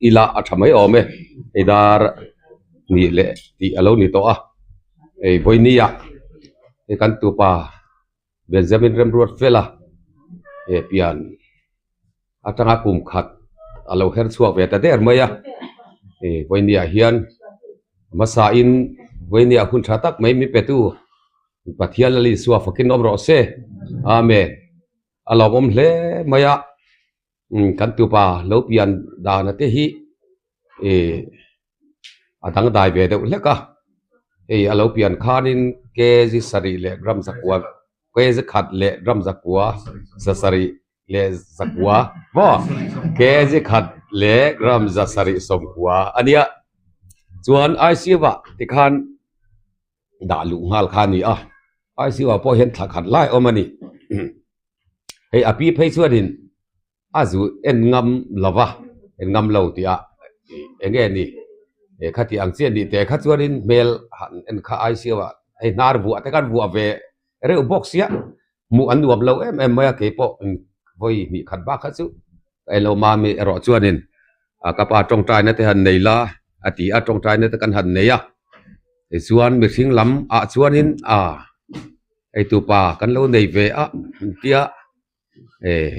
ila a tha mai awm e hei dar hnih leh tih a lo ni tawh a hei vawinia hei kan tupa Benjamin Remruat Fela he pian atanga kum khat a lo her chhuak ve ta der mai a hei vawinia hian hmasa in vawinia hun tha tak mai min pe tu Pathian Lal Isua fakin awm rawh se Amen a lawmawm hle mai a. Umm kan tupa lo pian dana te hi ih a dangdai ve deuh hlek a hei a lo pian khanin kg sarih leh gram zakua kg khat leh gram zakua za sarih leh zakua maw kg khat leh gram za sarih sawmkua a nia chuan I_C_U ah tikhan dah luh nghal kha a ni a I_C_U ah pawh hian thla khat lai a awm a ni. Hei a pi phei chuanin a zu en ngam lo va, en ngam lo tih ah eng nge ni khati ang chiah nih teh kha chuanin hmel han en kha ai siau ah hei hnar vuah te khan vuah ve reuh bawk sia hmuh an nuam lo em em mai a keipawh vawi hnih khat bak kha chu ka en lo mami erawh chuanin ka pa tawngtaina te han nei la a ti a tawngtaina te kan han nei a tichuan mihring lam ah chuanin a. Eitupa kan lo nei ve a tia eh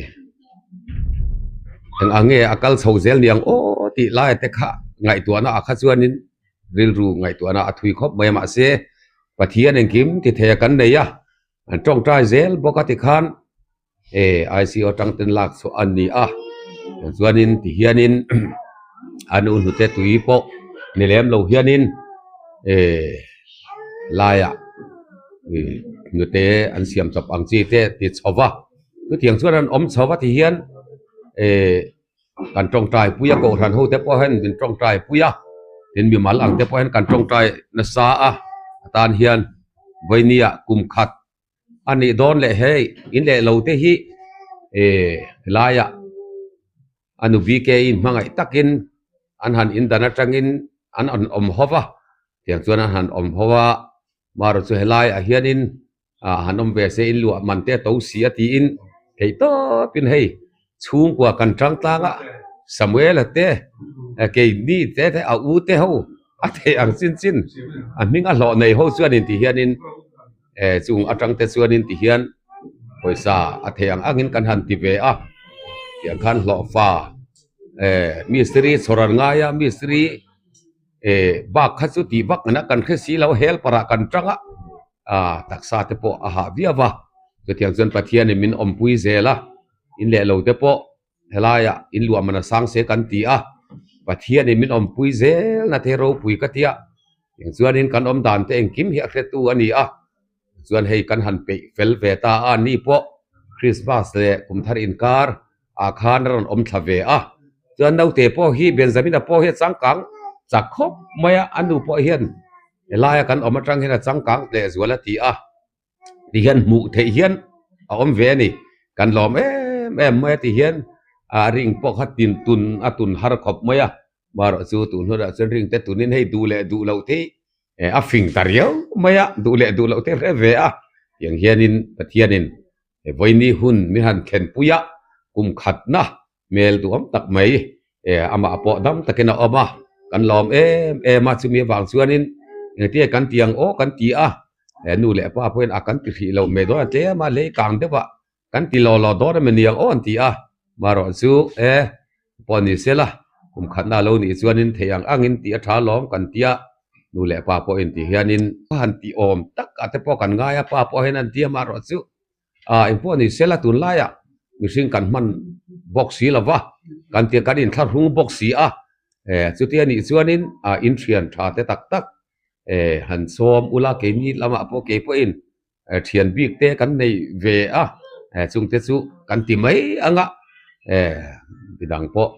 eng ang nge a kal chho zel niang aw tih lai te kha ngaihtuahna ah kha chuanin rilru ngaihtuahna a thui khawp mai a mahse Pathian engkim ti thei a kan nei a an tawngtai zel bawk a tikhan eh I_C_U atang ten lak chhuah a ni a chuanin tihianin a nu hnute tui pawh ni lem lo hianin eh laiah ih hnute an siam chawp ang chi te ti chho va chutiang chuan an awm chho va tihian eh kan tawngtai pui a kohhran ho te pawh hian min tawngtai pui a tin mimal ang te pawh hian kan tawngtai nasa a atan hian vawinia kum khat. A nih dawn leh hei in leh lo te hi eh helaiah a nu BK in hmangaih takin an han in dan atangin an han awm ho va tiang chuan an han awm ho a marawh chu helaiah hianin ah han awm ve se in luah man te a to si a tiin theih tawpin hei chhungkua kan tang tlang a Samuela te keini te te a u te ho a theih ang chin chin a hming a hlawh nei ho chuanin ti hianin eh chung atang te chuanin ti hian pawisa a theih ang angin kan han ti ve a tiang khan hlawh fa eh mistiri chhawr an ngai a mistiri eh bak kha chu tih vak ngana kan hre si lo helper ah kan tang a ah taksa te pawh a hah viau a chutiang chuan Pathianin min awmpui zel a in leh lo te pawh. Helaiah in luah man a sang se kan ti a, Pathianin min awmpui zel na te ropui ka tia, eng chuanin kan awm dan te engkim hi a hretu a ni a, chuan hei kan han peih fel ve ta a, ni pawh Christmas leh kum thar inkar ah khan a rawn awm thla ve a, chuan naute pawh hi Benjamina pawh hi a changkang chak khawp mai a, a nu pawh hian helaia kan awm atang hian a changkang lehzual a ti a. Ti hian hmuh theih hian a awm ve a ni. Kan lawm em em mai a ti hian a ring pawh kha tin tun a tun har khawp mai a. Marawh chu tun hunah chuan ring te tunin hei duh leh duh loh te hi a fing ta riau mai a, duh leh duh loh te hre ve a. Tiang hianin Pathianin vawiini hun min han thlenpui a, kum khatna hmel duhawm tak mai amah pawh dam takin a awm a, kan lawm em em a, chumi avang chuanin engtin nge kan ti ang aw kan ti a, he nu leh pa pawhin a kan ti hrih lo mai dawn a tlem a, lei kang deuh ah kan ti law law dawn emaw ni ang aw an ti a, marawh chu e pawh ni se la kum khatna lo nih chuanin theih ang angin tih a tha lawm kan ti a, nu leh pa pawhin ti hianin a han tih awm tak ah te pawh kan ngai a, pa pawh hian an ti a marawh chu. Ah engpawh ni sela tunlaiah mihring kan hman bawk si lo va, kan ti kan inthlahrung bawk si a, eh chutia nih chuanin ah in thian tha te tak tak eh han sawm ula keini lamah pawh kei pawhin eh thian bik te kan nei ve a, eh chungte chu kan ti mai ang a, eh midang pawh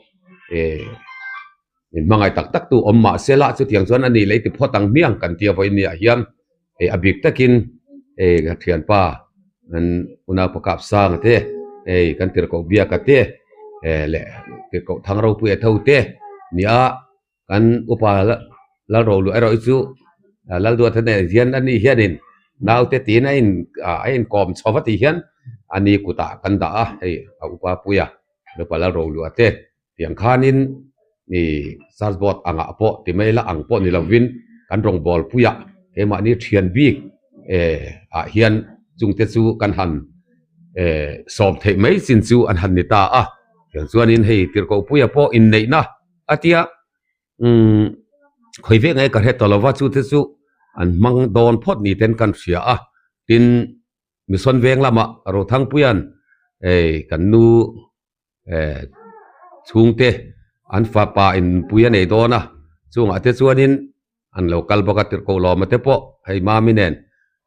eh min hmangaih tak tak tu awm mah sela chutiang chuan a ni lei ti phawt ang hmiang kan tia vawinia hian. Hei a bik takin hei ka thianpa an unaupa kap sang te hei kan tirhkoh biaka te eh leh tirhkoh thang ropui a tho te nia kan upa lalro luah erawh hi chu lalduat a nen hian ani hianin naute tiin a in a inkawm chho va tih hian ani kutah kan dah a hei a upa puia upa lalro luah te tiang khanin. Ni search board angah pawh ti mai la ang pawh ni lovin kan rawngbâwl puiah keimahni thian bik eh ah hian chungte chu kan han eh sawm theih mai chin chu an han ni ta a. Tiang chuanin hei tirhkohpuia pawh inneihna a tia umm khawi vek nge ka hre ta lova chute chu an hmang dawn phawt ni ten kan hria a. Tin, Mission veng lamah Rothangpuia'n eh kan nu Eh chhungte an fapa in pui a nei dawn a, chungah te chuanin an lo kal bawk a, tirhkoh lawma te pawh hei Mami nen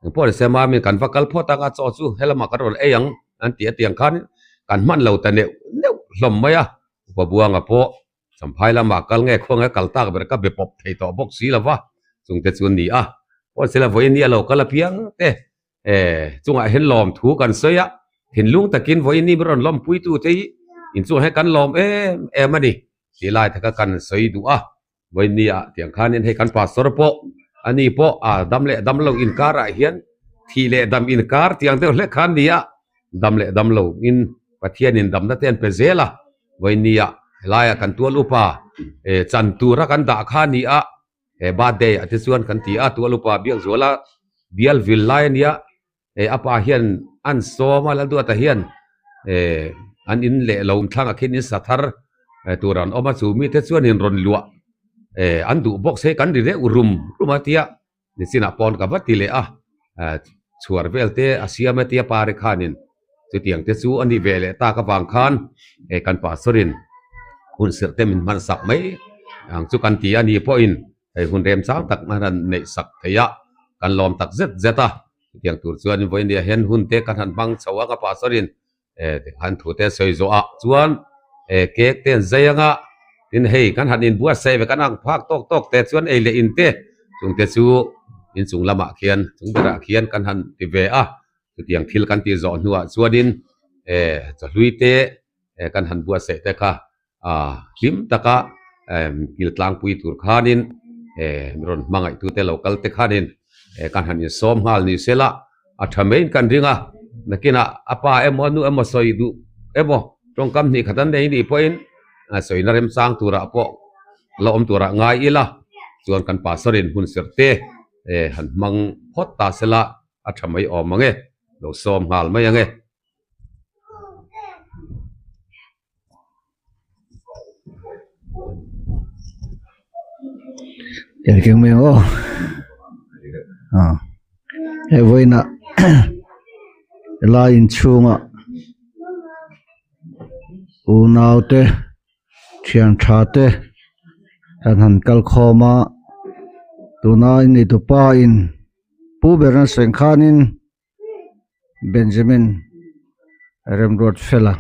engpawh ni se Mami kan va kal phawt ang a, chaw chu helamah kan rawn ei ang an ti a tiang khan kan hman lo ta neuh neuh hlawm mai a, Upa Buanga pawh Champhai lamah kal nge khaw nge kal tak ber ka be pawp thei tawh bawk si lo va, chungte chu an ni a, pawh sela vawiin ni a lo kal apiang te Eh, chungah hian lawm thu kan sawi a, thinlung takin vawiin ni rawn lawmpuitu te hi inchungah hian kan lawm em em a ni tih lai taka kan sawi duh a. Vawiin ni ah tiang khanin hei kan pastor pawh a ni pawh a dam leh dam lo inkarah hian thih leh dam inkar tiang deuh hlek khan ni a, dam leh dam lo in Pathianin damna te an pe zel a. Vawiin ni ah helaiah kan tual upa eh chan tura kan dah kha a ni a, He birthday ah te chuan kan ti a, tual upa Biakzuala bial vil lai a nia, he a pa hian an sawm a, Lalduata hian eh an in leh lo thlangah khian in sa thar tur an awm a, chu mite chuan in rawn luah eh an duh bawk se kan ri reuh rum rum a tia nichinah pawn ka va ti leh a, chhuar vel te a siam a tia pari khanin Chutiang te chu a nih ve leh tak avang khan he kan pastor in hun serh te min hman sak mai ang chu kan ti a ni pawhin hei hun remchang tak hman han neih sak theih a kan lawm tak zet zet a. Chutiang tur chuan vawinia hian hun te kan han hmang chho ang a pastor in han thu te sawi zawh ah chuan cake te an zai ang a, tin hei kan han inbuatsaih ve kan ang phak tawk tawk te chuan ei leh in te chung te chu inchung lamah khian chung berah khian kan han ti ve a. Chutiang thil kan tih zawh hnuah chuanin eh chawhlui te eh kan han buatsaih te kha ah hlim taka eh kil tlangpui tur khanin eh rawn hmangaihtute lo kal te khanin eh kan han insawm nghal ni sela a tha maiin kan ring a, nakinah a pa emaw a nu emaw sawi duh emaw tawngkam hnih khat an nei nih pawhin sawina remchang turah pawh la awm turah ngai ila chuan kan pastor in hun serh te eh han hmang phawt ta sela. A tha mai awm ang e, lo sawm nghal mai ang e. Engkim mai ang aw hei vawiinah helai inchhungah unau te thian tha te kan han kal khawm a tuna in neitupa in. Pu Bernard Sengkhanin Benjamin Remruatfela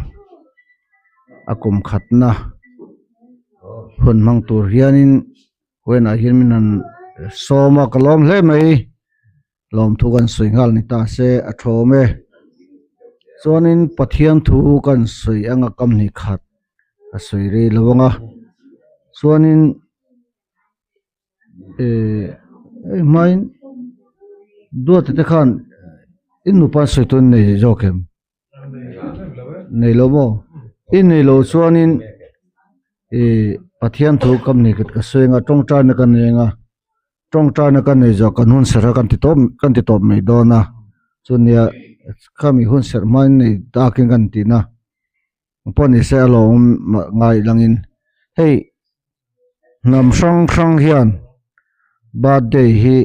a kum khatna hun hmang tur hianin vawiinah hian min han sawm a ka lawm hle mai lawmthu kan sawi nghal ni ta se a thawm e chuanin Pathian thu kan sawi anga kam hnih khat a sawi rei lo ang a chuanin. Ehh hei hmain duata te khan in nupa sawi tawn nei zawk em nei lo maw i nei lo chuanin ihh Pathian thu ka nei ka sawi anga tawngtaina ka nei anga tawngtaina ka nei zawh kan hun serh a kan ti tawp kan ti tawp mai dawn a chunia khami hun serh hmain nei dakin kan tihna pawh ni se a lawm ngai langin hei. Hnam hrang hrang hian birthday hi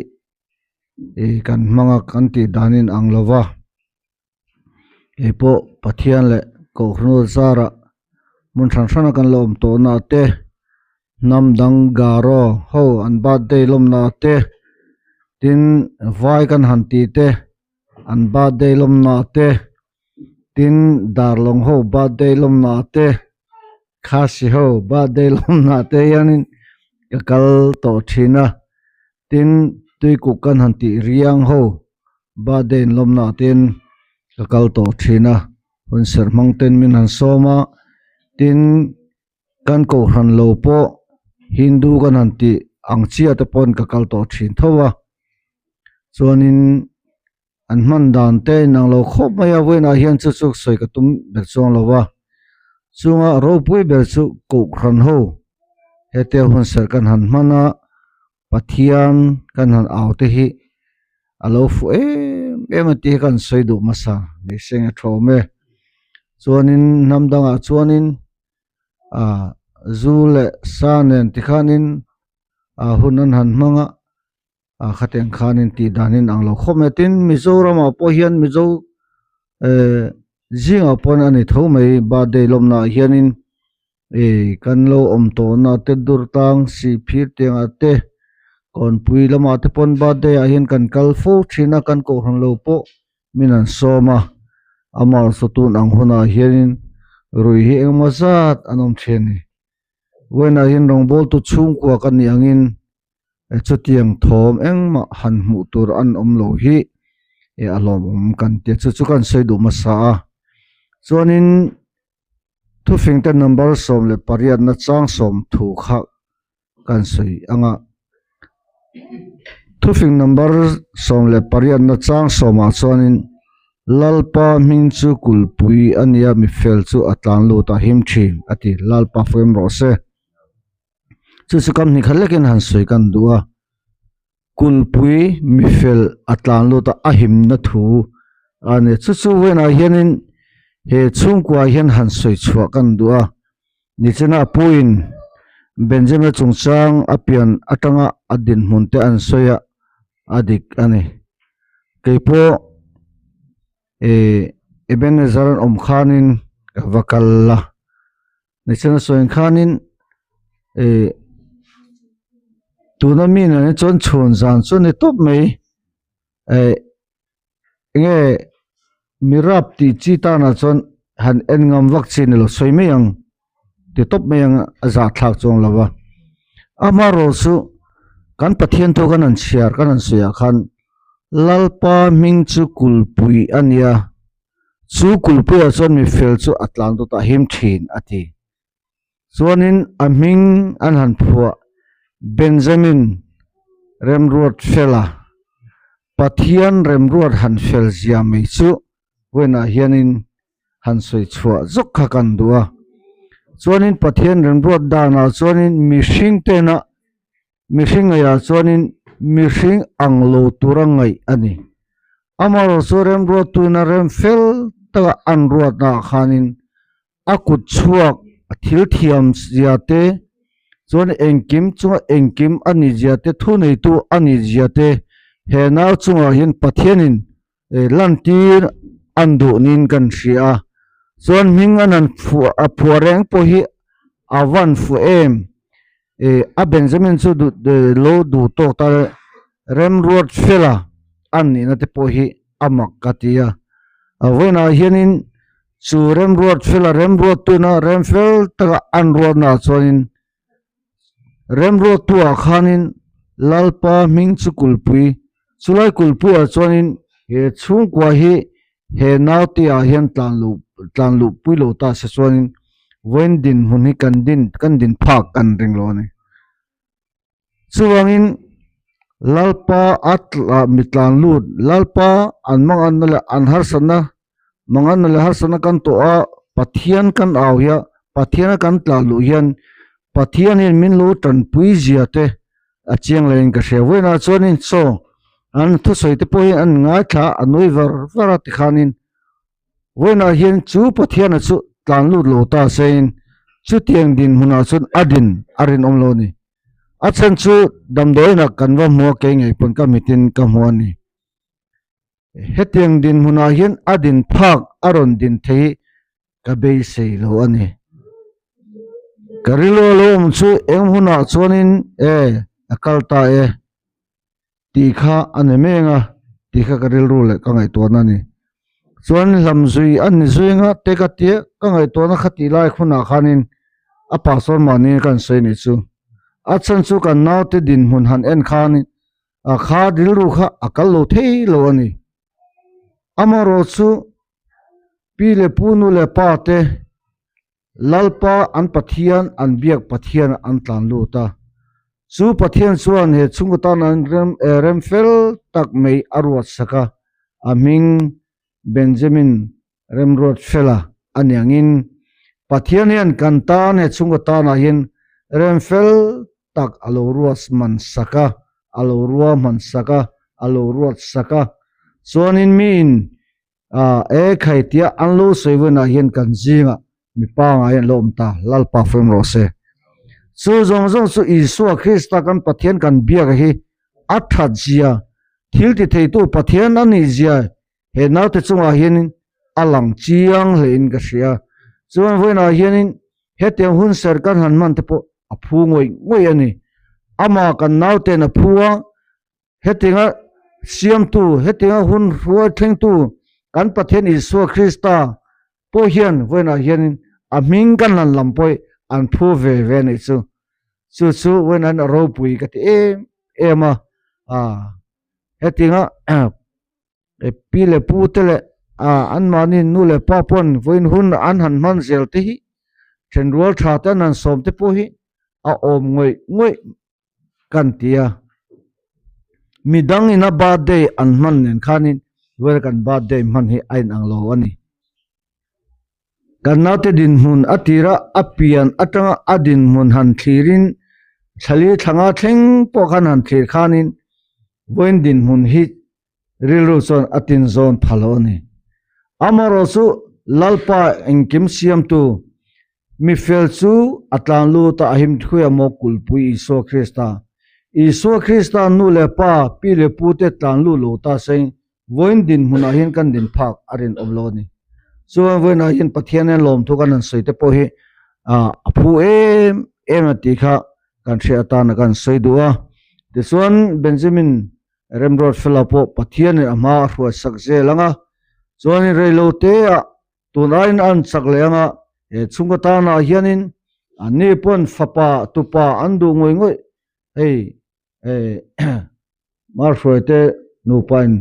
ih kan hmang a kan tih dan in ang lo va kei pawh Pathian leh Kohhran zarah hmun hran hran a kan la awm tawh na te hnam dang Garo ho an birthday lawmna te tin vai kan han tih te an birthday lawmna te tin darlawng ho birthday lawmna te. Khasi ho birthday lawmna te hianin ka kal tawh thin a, tin tuikuk kan han tih riang ho birthday in lawmna te in ka kal tawh thin a, hun serh hmang ten min han sawm a, tin kan kohhran lo pawh Hindu kan han tih ang chiah te pawhin ka kal tawh thin tho a, chuanin An hman dan te inang lo khawp mai a, vawiinah hian chu chu sawi ka tum ber chuang lo a, chunga ropui ber chu Kohhran ho Hetia hun serh kan han hman a, Pathian kan han au te hi a lo fuh em em a tih hi kan sawi duh hmasa ni seng a thawm e. Chuanin hnam dangah chuanin ah zu leh sa nen tikhanin ah hun an han hmang a. Ah khatiang khanin tih danin ang lo khawp mai tin Mizoramah pawh hian Mizo eh zingah pawh a ni tho mai birthday lawmnaah hianin ih kan lo awm tawhna te dur tlang sihphir tiangah te kawnpui lamah te pawn birthday ah hian kan kal fo thin a kan kohhran lo pawh min an sawm a amaherawhchu tun ang hunah hianin rui hi engemaw zat an awm thin a ni vawiinah hian rawngbawltu chhungkua ka nih angin. Chutiang thawm engmah han hmuh tur an awm lo hi a hlawmawm kan tia chu chu kan sawi duh hmasa a. Chuanin thufingte number 18 na chang 30 kha kan sawi ang a. Thufing number 18 na chang sawmah chuanin Lalpa hming chu kulhpui a nia mifel chu a tlan lut a him thin a ti. Lalpa fawm rawh se. Chu chu kam hnih khat lekin han sawi kan duh a, kulhpui mifel a tlan lut a, a himna thu a ni. Chu chu vawiinah hianin he chhungkuaah hian han sawi chhuah kan duh a, nichina a puiin Benjamin-a chungchang a pian atanga a dinhmun te an sawi a, a dik a ni. Keipawh ih Ebenezer an awm khanin ka va kal a. Nichina sawi ang khanin ih tuna mi nen hi chuan chhun zan chu a ni tawp mai eh enge mi rap tih chi tanah chuan han en ngam vak chi a ni lo sawi mai ang ti tawp mai ang a zahthlak chuang lo va amaherawh chu kan Pathian thu kan han chhiar kan han sawi ah khan Lalpa hming chu kulhpui a nia. Chu kulhpuiah chuan mi fel chu a tlan dawt a him thin, a ti. Chuanin a hming an han phuah Benjamin Remruat Fela, Pathian remruat han fel zia mai chu vawiinah hianin han sawi chhuah zawk kha kan duh a. Chuanin Pathian remruat danah chuanin mihring tena Mihring ngaihah chuanin mihring ang lo tura ngaih a ni. Amaherawh chu remruattuina rem fel taka an ruatnaah khanin a kut chhuak a thil thiam zia te, chuan engkim chunga engkim a ni zia te, thuneitu a ni zia te he nau chungah hian Pathianin lantir an duh niin kan hria a. Chuan hming an han phuah reng pawh hi a van fuh em? Ih a Benjamin chu duh lo duh tawk ta remruat fela an nihna te pawh hi a mak ka ti a, a vawiinah hianin chu remruat fela remruat tuna rem fel taka an ruatnaah chuanin remruattuah khanin Lalpa hming chu kulhpui chulai kulhpuiah chuanin he chhungkua hi He naute ah hian tlan luh tlan luh pui lo ta se chuanin vawiin dinhmun hi kan din kan din phak kan ring lo a ni. Chuvangin Lalpa a tla mi tlan lut Lalpa an manganna leh an harsatna manganna leh harsatna kan tawh a Pathian kan au hi a Pathiana kan tlan luh hian Pathian hian min lo tanpui zia te a chiang leh in ka hria. Vawiinah chuanin chaw an thusawi te pawh hi an ngaithla a nui var var a tikhanin vawiinah hian chu Pathiana chu tlan lut lo ta sein chutiang dinhmunah chuan a din a rinawm lo a ni. A chhan chu damdawiinah kan va hmu a kei ngei pawn ka mitin ka hmu a ni. Hetiang dinhmunah hian a din phak a rawn din thei hi ka beisei lo a ni. Ka rilru a lo awm chu eng hunah chuanin e a kal ta e tih kha a ni meng a tih kha ka rilru leh ka ngaihtuahna a ni. Chuan hlamzui a ni zui anga te ka tia ka ngaihtuahna kha tih lai hunah khanin a pastor mahni kan sawi nih chu. A chhan chu kan naute dinhmun han en khanin a kha rilru kha a kal lo thei lo a ni. Amaherawh chu pi leh pu nu leh pa te Lalpa an Pathian an biak Pathian an tlan lut a. Chu Pathian chuan he chhungkaw tan an rem rem fel tak mai a ruat sak a, a hming Benjamin Remruat Fela a ni angin Pathian hian kan tan he chhungkaw tanah hian Remfel tak a lo ruat man sak a, a lo ruahman sak a, a lo ruat sak a. Chuanin miin a e khai tia an lo sawi vawiinah hian kan zingah mi pangai an lo awm ta, Lalpa fawm rawh se. Chu zawng zawng chu Isua Krista kan Pathian kan biak hi a that zia, thil ti theitu Pathian a nih zia he naute chungah hianin a lang chiang hlein ka hria. Chuan vawiinah hianin hetiang hun ser kan han hman te pawh a phu ngawih ngawih a ni. Amah kan nauten a phu a, Hetianga siamtu, hetianga hun hruai thlengtu kan Pathian Isua Krista pawh hian vawiinah hianin a hming kan hlan lam pawh hi an phu ve ve a nih chu. Chu chu vawiinah hian a ropui ka ti em em a, hetianga pi leh pu te leh anmahni nu leh pa pawn vawiin hun an han hman zel te hi thenrual tha te an han sawm te pawh hi a awm ngawih ngawih kan ti a, midang ina birthday an hman nen khanin vawiin kan birthday hman hi a inang lo a ni. Kan naute dinhmun a tira a pian atanga a dinhmun han thlirin thlali thlanga thleng pawh khan han thlir khanin vawiin dinhmun hi rilru chuan a tinzawn pha lo a ni. Amaherawhchu Lalpa engkim siamtu Mi fel chu a tlan lut a, a him thui a maw kulhpui Isua Krista. Isua Krista nu leh pa, pi leh pu te tlan lut lo ta seng vawiin dinhmunah hian kan din phak a rinawm lo a ni. Chuan vawiinah hian Pathian hian lawmthu kan han sawi te pawh hi a phu em em a tih kha kan hriat atana kan sawi duh a. Tichuan Benjamin Remruatfela pawh Pathianin a hma a hruaisak zel ang a, chuanin reilote ah Tun aiin an chak leh anga he chhungkaw tanah hianin anni pawn fapa tupa an duh ngawih ngawih hei Marhruaite nupain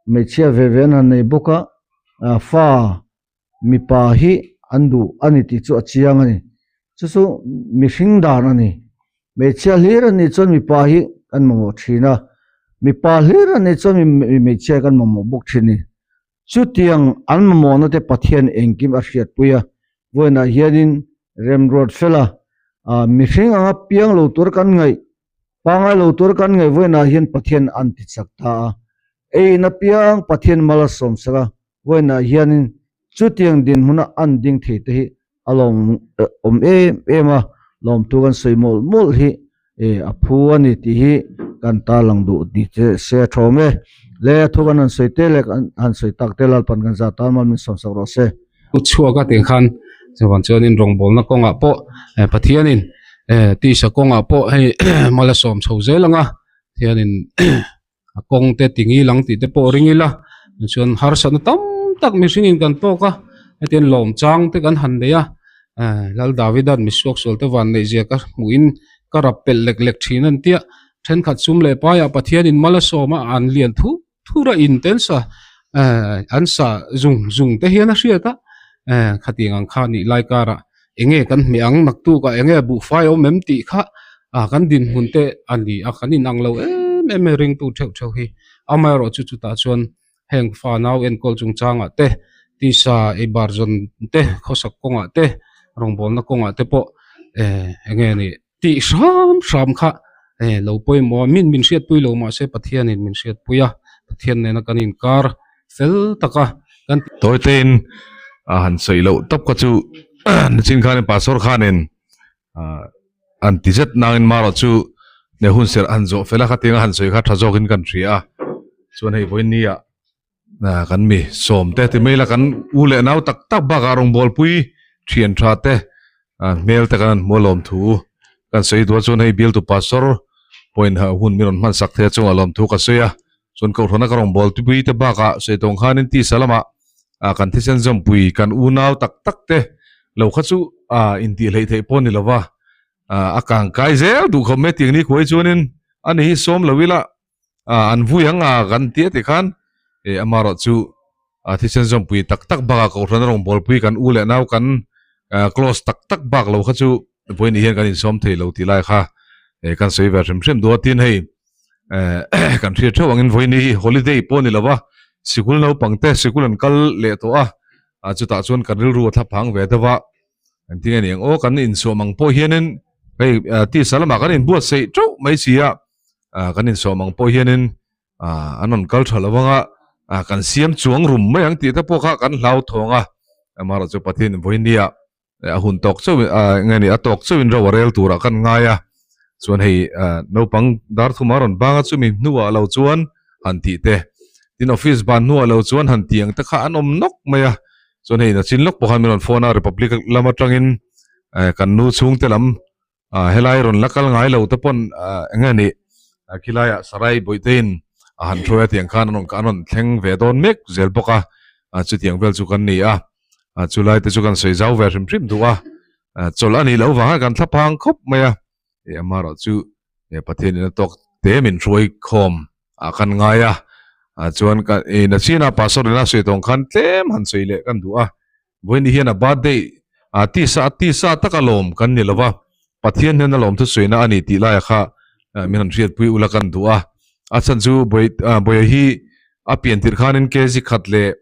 hmeichhia ve ve an han nei bawk a, fa mipa hi an duh a ni tih chu a chiang a ni. Chu chu mihring dan a ni. Hmeichhia hlir a nih chuan mipa hi kan mamawh thin a, mipa hlir a nih chuan hmeichhia kan mamawh bawk thin a ni. Chutiang an mamawhna te Pathian engkim a hriatpui a, vawiinah hianin remruat fela mihring anga piang lo tur kan ngaih, pangai lo tur kan ngaih vawiinah hian Pathian an ti chak ta a. Eiin apiang Pathian mal a sawm sak a, vawiinah hianin chutiang dinhmuna an ding thei te hi a lawm awm em em a, lawmthu kan sawi mawlh mawlh hi a phu a ni tih hi kan tarlang duh ni che se a thawm e. Le a thu kan han sawi te leh kan han sawi tak te Lalpan kan zah tan mal min sawmsak rawh se. U chhuak a tih khan chuan chuanin rawngbawlna kawngah pawh Pathianin tisa kawngah pawh hei mal a sawm chho zel ang a, Pathianin a kawng te ti ngil ang tih te pawh ring ila chuan harsatna tam tak mihringin kan tawk a hetiang lawm chang te kan han nei a Lal Davidan misuak sual te van neih zia ka hmuhin ka rap pelh lek lek thin an tia thenkhat sum leh paiah Pathianin mal a sawm a an lian thu thur a in te an sa an sa zung zung te hian a hriat a khatiang ang kha nih lai karah enge kan hmeh ang naktukah enge buhfai a awm em tih kha ah kan dinhmun te a ni a kan inang lo em em e ringtu theuh theuh hi amaherawh chu chutah chuan heng fa nau enkawl chungchangah te tisa ei bar zawn te khawsak kawngah te rawngbawlna kawngah te pawh eh enge ni tih hram hram kha eh lo pawimawh a min min hriatpui lo mahse Pathianin min hriatpui a Pathian nena kan inkar fel taka kan Tawitein a han sawi loh tawp kha chu nichin khanin pastor khanin an ti zet nangin marawh chu ne hun serh han zawh fel a khatianga han sawi kha tha zawkin kan hria a chuan hei vawiin nia kan mi sawm te ti mai la kan u leh nau tak tak bakah rawngbawlpui thian tha te hmel te kan han hmu a lawm thu kan sawi duh a chuan hei bialtu pastor pawhin hun min rawn hman sak thei a chungah lawm thu ka sawi a chuan kohhrana ka rawngbâwl tupui te bakah sawi tawng khanin tisa lamah ah kan thisen zawmpui kan unau tak tak te lo kha chu ah intih hleih theih pawh a ni lova ah a kang kai zel duh khawp mai a tiang ni khuai chuanin ani hi sawm lo ila ah an vui ang a kan ti a ti khan eh amaherawh chu ah thisen zawmpui tak tak bakah kohhrana rawngbawlpui kan u leh nau kan ah close tak tak bak lo kha chu vawiin hian kan insawm thei lo tih lai kha eh kan sawi ve hrim hrim duh a tin hei eh kan hriat theuh angin vawiin hi holiday pawh a ni lova sikul naupang te sikul an kal leh tawh a ah chutah chuan kan rilru a thla phang ve deuh a engtin nge ni ang aw kan insuam ang pawh hianin. Hei tisa lamah kan inbuatsaih teuh mai si a, kan insawm ang pawh hianin an rawn kal tha lo anga kan siam chuang rum mai ang tih te pawh kha kan hlauthawng a, amaherawhchu Pathian vawinia a hun tawk chauh nge ni a tawk chauhin ro a rel turah kan ngai a, chuan hei naupang dar thuma rawn bang a chumi hnuah lo chuan han tih te, tin office ban hnuah lo chuan han tih ang te kha an awm nawk mai a, chuan hei nachin lawk pawh khan min rawn phone a Republic lam atangin kan nu chhungte lam helai rawn la kal ngai lo te pawn eng nge ni khilaiah Sarai Bawihteiin a han hruai a tiang khan an rawn thleng ve dawn mek zel bawk a, chutiang vel chu kan ni a. a chulai te chu kan sawi zau ve hrim hrim duh a chawlh a nih loh vang a kan thla phang khawp mai a ih amaherawh chu he Pathian in a tawk te min hruai khawm ah khan ngai a ah chuan ka ih nachina pastor in a sawi tawng khan tlem han sawi leh kan duh a vawiin hian a birthday ah tisa tisa taka lawm kan ni lova Pathian hian a lawm thusawi na a ni tih laia kha min han hriatpui ula kan duh a a chhan chu bawiha hi a pian tirh khanin kg khat leh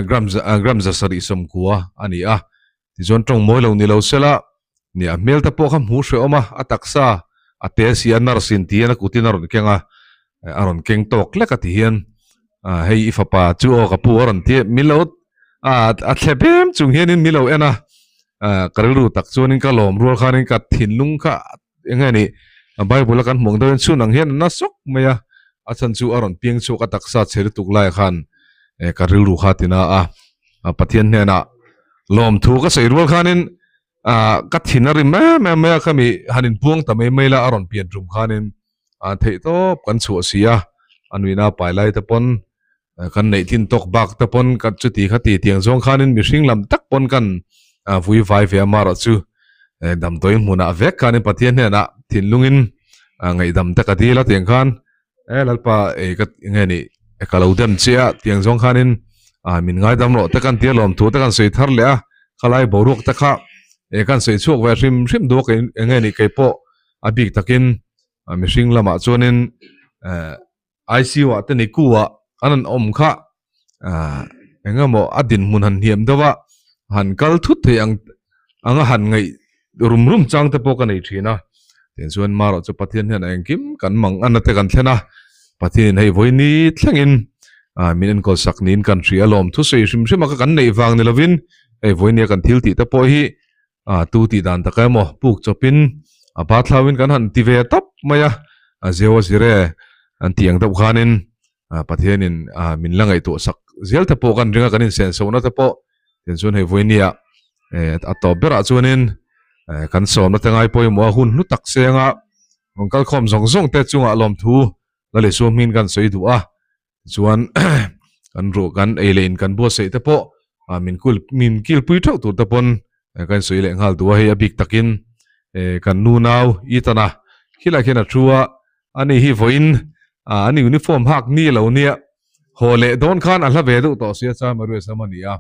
gram gram za sarih sawmkua a ni a tichuan tawng mawi lo ni lo sela ni a hmel te pawh kha hmuh hreh awm a a taksa a te si a nurse in ti hian a kutin a rawn keng a a rawn keng tawk lek a ti hian hei i fapa chu aw ka pu a rawn ti a min lo a thle bem chung hianin min lo en a ka rilru tak chuanin ka lawm rual khanin ka thinlung kha eng nge ni Bible a kan hmuh ang deuhin chhun ang hian a na sawk mai a, a chhan chu a rawn piang chhuak a taksa chhe lutuk laiah khan ka rilru kha a ti na a, Pathian hnenah lawmthu ka sawi rual khanin ka thin a rim em em mai a, khami han inpuang ta mai mai la a rawn pian tum khanin theih tawp kan chhuah si a, a nuihna pai lai te pawn kan neih tlin tawk bak te pawn ka chuti kha ti tiang zawng khanin mihring lam tak pawn kan vui vai ve a marawh chu damdawi hmunah vek khanin Pathian hnenah thinlungin ngaihdam te ka dil a tiang khan e Lalpa ei ka nge ni ka lo dem che a tiang zawng khanin min ngaidam rawh te kan tia lawm thu te kan sawi thar leh a khalai boruak te kha kan sawi chhuak ve hrim hrim duak nge ni keipawh a bik takin mihring lamah chuanin ICU ah te ni ku ah an han awm kha ah eng emaw a dinhmun han hniam deuh a han kal thut thei ang anga han ngaih rum rum chang te pawh ka nei thin a tiang chuan marawh chu Pathian hian a engkim kan mang ana te kan thlen a Pathian in hei vawi ni thlengin ah min enkawl sak niin kan hria alawm thusawi hrim hrim a ka kan neih vang ni lovin hei vawi nia kan thil tih te pawh hi A tu tih dan tak emaw puk chawpin a pa thlauin kan han ti ve tawp mai a, a zeu a zir e an tih ang deuh khanin Pathianin min la ngaihtuah sak zel te pawh kan ring a, kan insensohna te pawh tiang chuan hei vawinia a tawp berah chuanin kan sawmna te ngai pawimawh a hun hlu tak senga rawn kalkhawm zawng zawng te chungah lawmthu la leh suamhmin kan sawi duh a. Chuan kan ruah kan ei leh in kan buatsaih te pawh min kul min kilpui theuh tur te pawn kan sawi leh nghal duh a, hei a bik takin kan nu nau Ethan a khilai khian a thu a, ani hi vawiin an uniform hak ni lo nia haw leh dawn khan a hla ve deuh tawh sia chuan Maria Sam a ni a,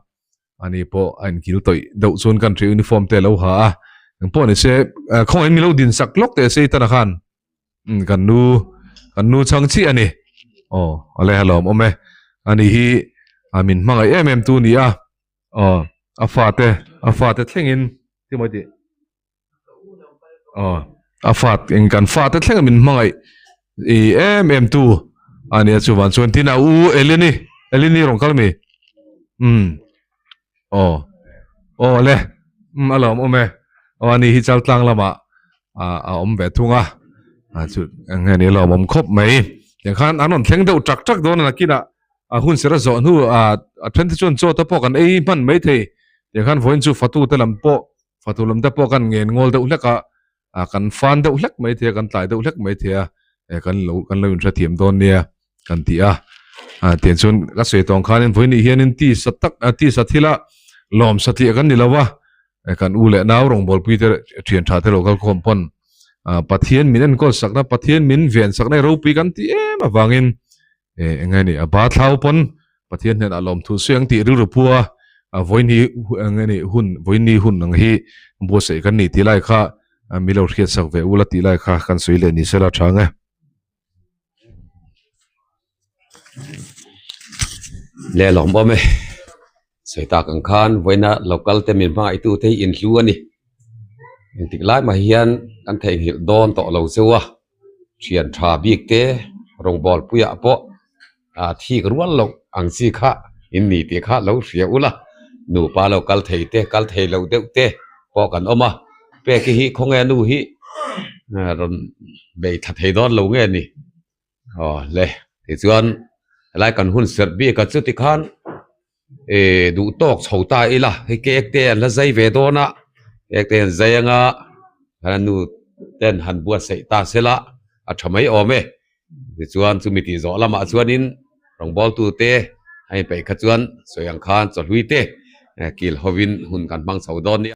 ani pawh a inkil tawih deuh chuan kan hria uniform te a lo ha a, engpawh ni se khawngaihin min lo din sak lawk teh se Ethan a khan. Umm kan nu kan nu chhang chiah a ni aw a le halawm awm e ani hi a min hmangaih em em tu ni a aw a fate a fate thlengin ti mawi tih aw a fat eng kan fate thleng a min hmangaih i em em tu a nia chuvan chuan tin a u Eleni Eleni rawn kal mi umm Aw aw le umm a lawm awm e aw ani hi chaltlang lamah ah a awm ve thung a ah chu eng nge ni a lawm awm khawp mai tiang khan an rawn thleng deuh tak tak dawn a nakinah a hun sera zawh hnu ah a then te chuan chaw te pawh kan ei hman mai thei tiang khan vawiin chu fatu te lam pawh fatu lam te pawh kan ngen ngawl deuh hlek a ah kan fan deuh hlek mai thei a kan tlai deuh hlek mai thei a eh kan lo kan lo inhrethiam dawn nia kan ti a ah tiang chuan ka sawi tawng khanin vawiin hianin tisa tak tisa thila lawm satliah kan ni lo va eh kan u leh nau rawngbawlpui te thian tha te lo kal khawm pawn ah Pathian min enkawl sakna Pathian min ven sakna ropui kan ti em avangin eh eng nge ni a ba thlau pawn Pathian hnenah lawmthu sawi ang tih rilru pua a vawiin hi eng nge ni hun vawiin ni hun ang hi buatsaih kan ni tih lai kha mi lo hriat sak ve ula tih lai kha kan sawi leh ni sela tha ang e. Leh lawm awm e sawi tak ang khan vawiina local te min hmangaih tu te hi inhlu a ni. Engtik lai mah hian kan theihnghilh dawn tawh lo cheu a, thian tha bik te rawngbawl puiah pawh ah thik rual loh ang chi kha in ni tih kha lo hria ula, nupa lo kal thei te kal thei lo deuh te pawh kan awm a, peki hi khawnge nu hi rawn bei tha thei dawn lo nge ni? Aw le, tichuan helai kan hun serh bik a chu tikhan eh duh tawk chho ta ila hei cake te an la zai ve dawn a, cake te an zai anga a nu ten han buatsaih ta sela a tha mai awm e. Tichuan chumi tih zawh lamah chuanin rawngbawltu te a inpeih kha chuan sawi ang khan chawhlui te kil hovin hun kan hmang chho dawn nia.